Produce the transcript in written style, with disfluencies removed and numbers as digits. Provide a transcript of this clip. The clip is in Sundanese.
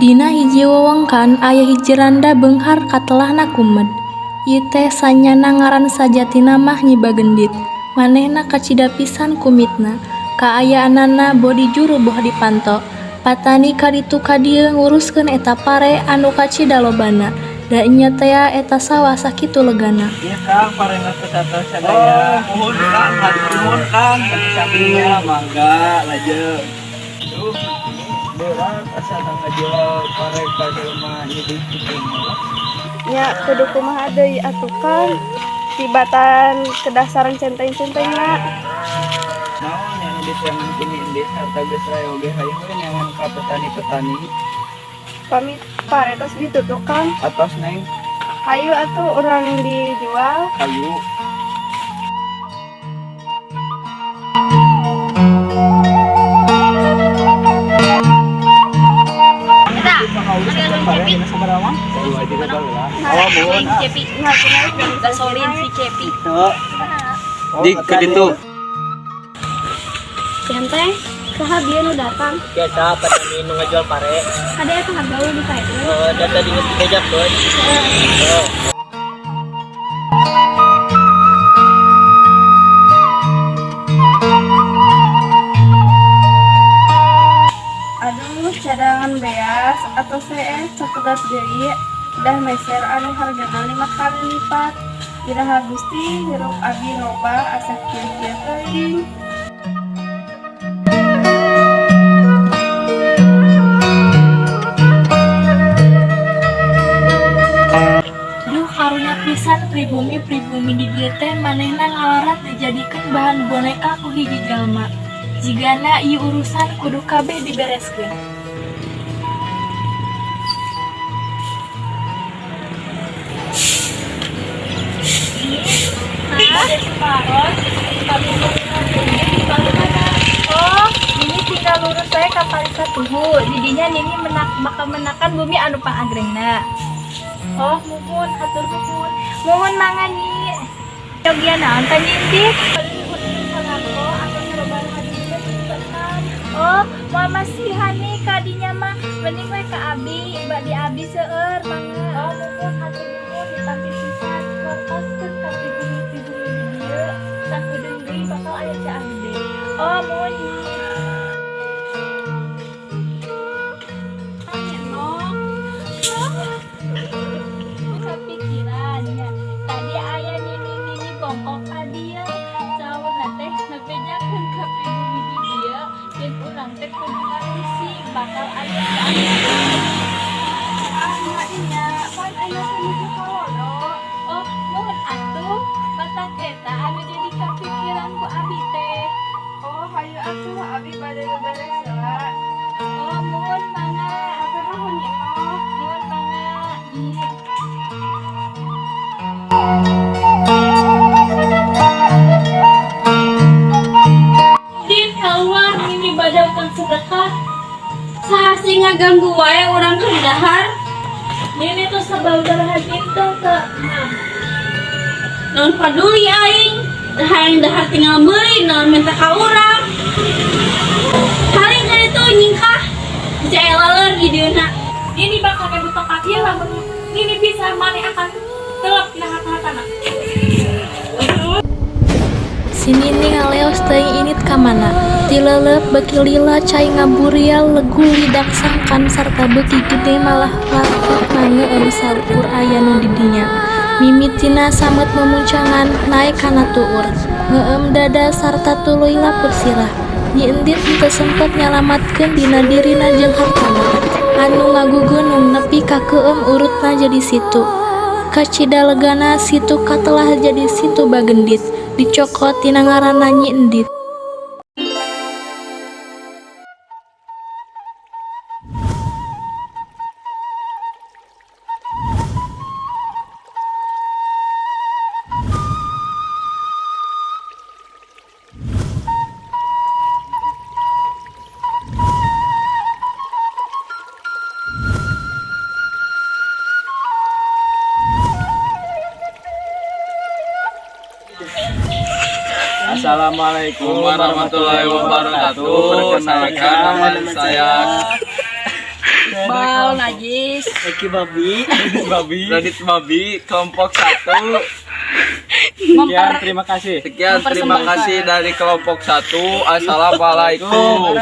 Dina hiji wewengkan aya hiji randa beunghar katelahna kumed. Ieu teh sanyana ngaran sajatina mah Nyi Bagendit. Manehna kacida pisan kumitna, kaayaanana boh di juru boh di panto. Patani ka ditu ka dieu nguruskeun eta pare anu kacida lobana, da enya tea eta sawah sakitu legana. Iya Kang, parena teu tatos sadaya. Oh, muhun Kang, hatur nuhun Kang. Sami-sami mangga lajeng. Duh, berat asa ngajual pare ka jelema nyidih kitu. Nya kudu kumaha deui atuh Kang. Tibatan kedah sareng centeng-centengna. Naon yang diteangan ku Nyi Endit harta geus rayoge hayu we neangan ka petani-petani. Pami pare tos ditutup Kang. Atos Neng. Hayu atuh urang dijual. Hayu. Gasolin si Cepi. Di ke ditu. Centeng, saha bieu nu datang? Biasa petani nu ngajual pare. Ada eta harga di pae. Oh, dan tadi geus dibejakeun. Oh. Aduh, cadangan beas atau CE sakedap deui dah meser anu hargana 5 kali lipat. Iraha Gusti hirup abi loba asa kieu-kieu teuing. Duh karunya pisan pribumi-pribumi di dieu teh manehna ngalarat dijadikeun bahan boneka ku hiji jalma. Jigana ieu urusan kudu kabeh dibereskeun. Oh, ini tinggal lurus saya ka Parika Tuhu. Didinya nini menak bakal menakan bumi anu pangagrengna. Oh, muhun hatur nuhun. Muhun mangga Nyi. Yogia naon teh Nyi Indit? Oh, moal masihan nih kadinya mah mending we ka abi, badi abi seueur mangga. Oh, muhun hatur nuhun ditampi pisan wartoskeun ka pribumi-pribumi di dieu. Sakudeung deui bakal aya caah gede. Oh, muhun Nyi. Kepikiran ya. Tadi aya nini-nini bongkok ka dieu. Saurna teh ngabejakeun ka pribumi di dieu jeung urang teh kudu ngarusi bakal aya caah gede. Ah, nya pan aya teh nuju ka Lodo. Oh, muhun atuh matak eta anu jadi kapikiran ku abi teh. Oh, hayu atuh abi bade beberes heula. Oh, muhun mangga. Hatur nuhun Nyi Nok. Muhun mangga. Nyi. Din keluar nini bade utang sedekah. Saha sih ngaganggu wae urang keur dahar? Nini tuh sababaraha dinten teu. Naon paduli aing? Hayang dahar tinggal meuli, naon minta ka urang. Paling ka ditu nyingkah. Bisa aya laleur di dieuna. Nini bakal ngebut tongkat ieu lamun nini bisa maneh akan telep dina harta-hartana. Si Nini ngaleos teuing init ka mana. Ti leuleup beuki lila cai ngaburial legul lidak sangkan sarta beuki gede malah lapukna ngeueum saukur aya nu di dinya. Mimitina sameut mumuncangan naek kana tuur. Ngeueum dada sarta tuluy laput sirah. Nyi Endit henteu sempet nyalamatkeun dina dirina jeung hartana. Anu ngagugunung nepi ka keueum urutna jadi situ. Kacida legana situ katelah jadi situ Bagendit. Dicokot tina ngaranna Nyi Endit. Assalamualaikum warahmatullahi wabarakatuh. Perkenalkan nama saya Bau najis. Eki babi. Babi. Radit Babi kelompok 1. Sekian, terima kasih. Sekian, terima kasih dari kelompok 1. Assalamualaikum.